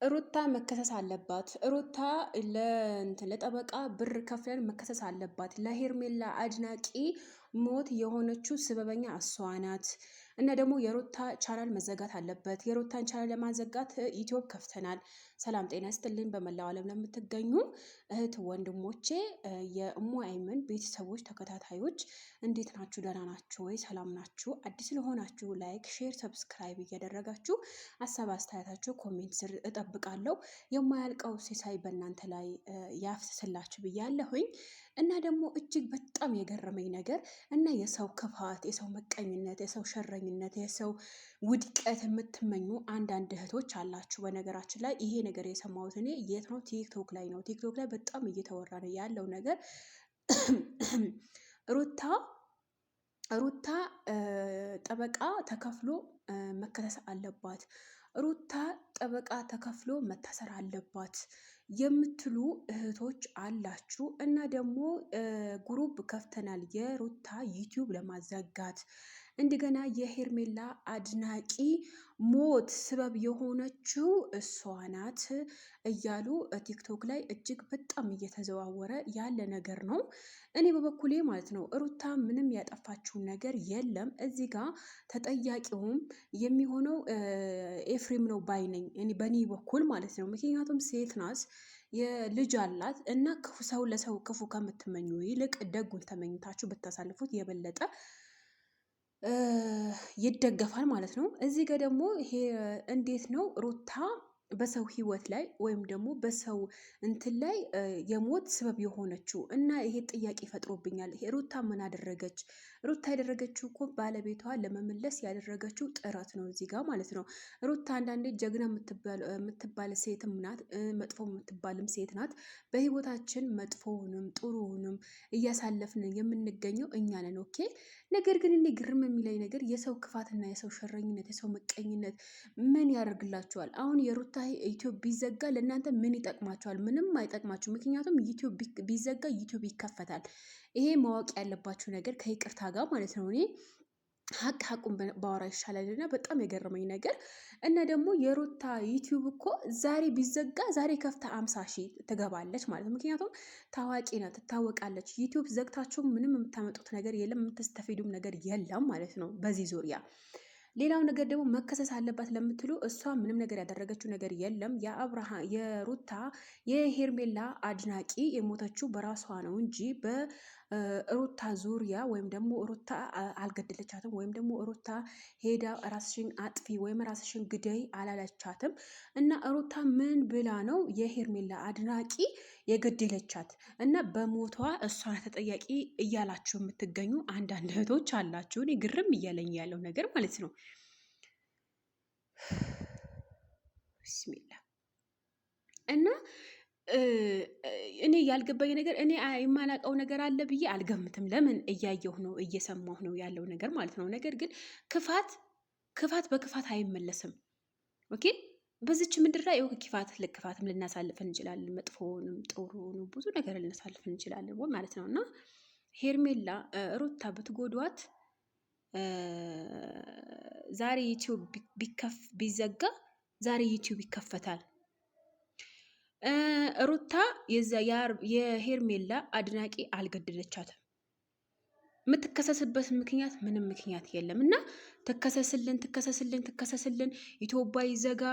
ሩታ መከሰስ አለባት። ሩታ ለጠበቃ ብር ከፍለን መከሰስ አለባት። ለሄርሜላ አድናቂ ሞት የሆነችው ስበበኛ እሷ ናት። እና ደግሞ የሩታ ቻናል መዘጋት አለበት። የሩታን ቻናል ለማዘጋት ዩቲዩብ ከፍተናል። ሰላም ጤና ይስጥልኝ። በመላው ዓለም ለምትገኙ እህት ወንድሞቼ፣ የእሙ አይምን ቤተሰቦች ተከታታዮች እንዴት ናችሁ? ደህና ናችሁ ወይ? ሰላም ናችሁ? አዲስ ለሆናችሁ like፣ share፣ subscribe እያደረጋችሁ ሀሳብ አስተያየታችሁ comment ስር እጠብቃለሁ። የማያልቀው ሲሳይ በእናንተ ላይ ያፍስስላችሁ ብያለሁኝ። እና ደግሞ እጅግ በጣም የገረመኝ ነገር እና የሰው ክፋት፣ የሰው መቀኝነት፣ የሰው ሸረኝነት፣ የሰው ውድቀት የምትመኙ አንዳንድ እህቶች አላችሁ። በነገራችን ላይ ይሄ ነገር የሰማሁት እኔ የት ነው? ቲክቶክ ላይ ነው። ቲክቶክ ላይ በጣም እየተወራ ነው ያለው ነገር። ሩታ ሩታ ጠበቃ ተከፍሎ መከሰስ አለባት፣ ሩታ ጠበቃ ተከፍሎ መታሰር አለባት የምትሉ እህቶች አላችሁ። እና ደግሞ group ከፍተናል የሩታ ዩቲዩብ ለማዘጋት፣ እንደገና የሄርሜላ አድናቂ ሞት ስበብ የሆነችው እሷ ናት እያሉ ቲክቶክ ላይ እጅግ በጣም እየተዘዋወረ ያለ ነገር ነው። እኔ በበኩሌ ማለት ነው ሩታ ምንም ያጠፋችው ነገር የለም። እዚህ ጋር ተጠያቂውም የሚሆነው ኤፍሬም ነው ባይ ነኝ እኔ በእኔ በኩል ማለት ነው። ምክንያቱም ሴት ናት፣ የልጅ አላት እና ክፉ ሰው ለሰው ክፉ ከምትመኙ ይልቅ ደጉን ተመኝታችሁ ብታሳልፉት የበለጠ ይደገፋል ማለት ነው። እዚህ ጋር ደግሞ ይሄ እንዴት ነው ሩታ በሰው ህይወት ላይ ወይም ደግሞ በሰው እንትን ላይ የሞት ስበብ የሆነችው? እና ይሄ ጥያቄ ፈጥሮብኛል። ሩታ ምን አደረገች? ሩታ ያደረገችው እኮ ባለቤቷ ለመመለስ ያደረገችው ጥረት ነው እዚህ ጋር ማለት ነው። ሩታ አንዳንዴ ጀግና የምትባል ሴትም ናት፣ መጥፎ የምትባልም ሴት ናት። በህይወታችን መጥፎውንም ጥሩውንም እያሳለፍን የምንገኘው እኛ ነን። Okay። ነገር ግን እኔ ግርም የሚለኝ ነገር የሰው ክፋትና የሰው ሸረኝነት፣ የሰው ምቀኝነት ምን ያደርግላችኋል? አሁን የሩታ ዩቲዩብ ቢዘጋ ለእናንተ ምን ይጠቅማችኋል? ምንም አይጠቅማችሁ። ምክንያቱም ዩቲዩብ ቢዘጋ ዩቲዩብ ይከፈታል። ይሄ ማወቅ ያለባችሁ ነገር ከይቅርታ ጋር ማለት ነው። እኔ ሀቅ ሀቁን ባወራ ይሻላል። እና በጣም የገረመኝ ነገር እና ደግሞ የሩታ ዩቲዩብ እኮ ዛሬ ቢዘጋ ዛሬ ከፍታ 50,000 ትገባለች ማለት ነው። ምክንያቱም ታዋቂ ናት፣ ትታወቃለች። ዩቲዩብ ዘግታችሁ ምንም የምታመጡት ነገር የለም፣ የምትስተፊዱም ነገር የለም ማለት ነው በዚህ ዙሪያ። ሌላው ነገር ደግሞ መከሰስ አለባት ለምትሉ እሷ ምንም ነገር ያደረገችው ነገር የለም። የአብርሃ የሩታ የሄርሜላ አድናቂ የሞተችው በራሷ ነው እንጂ በሩታ ዙሪያ ወይም ደግሞ ሩታ አልገደለቻትም፣ ወይም ደግሞ ሩታ ሄዳ ራስሽን አጥፊ ወይም ራስሽን ግደይ አላለቻትም። እና ሩታ ምን ብላ ነው የሄርሜላ አድናቂ የገደለቻት? እና በሞቷ እሷ ተጠያቂ እያላችሁ የምትገኙ አንዳንድ እህቶች አላችሁ። እኔ ግርም እያለኝ ያለው ነገር ማለት ነው። ብስሚላ። እና እኔ ያልገባኝ ነገር፣ እኔ የማላውቀው ነገር አለ ብዬ አልገምትም። ለምን እያየሁ ነው፣ እየሰማሁ ነው ያለው ነገር ማለት ነው። ነገር ግን ክፋት ክፋት በክፋት አይመለስም። Okay፣ በዚች ምድር ላይ ክፋት ለክፋትም ልናሳልፍ እንችላለን። መጥፎውንም ጥሩንም ብዙ ነገር ልናሳልፍ እንችላለን ማለት ነው። እና ሄርሜላ ሩታ ብትጎዷት ዛሬ ዩቲዩብ ቢዘጋ ዛሬ ዩቲዩብ ይከፈታል። ሩታ የዛ የሄርሜላ አድናቂ አልገደለቻትም። የምትከሰስበት ምክንያት ምንም ምክንያት የለም። እና ትከሰስልን፣ ትከሰስልን፣ ትከሰስልን፣ ኢትዮጵያ ይዘጋ።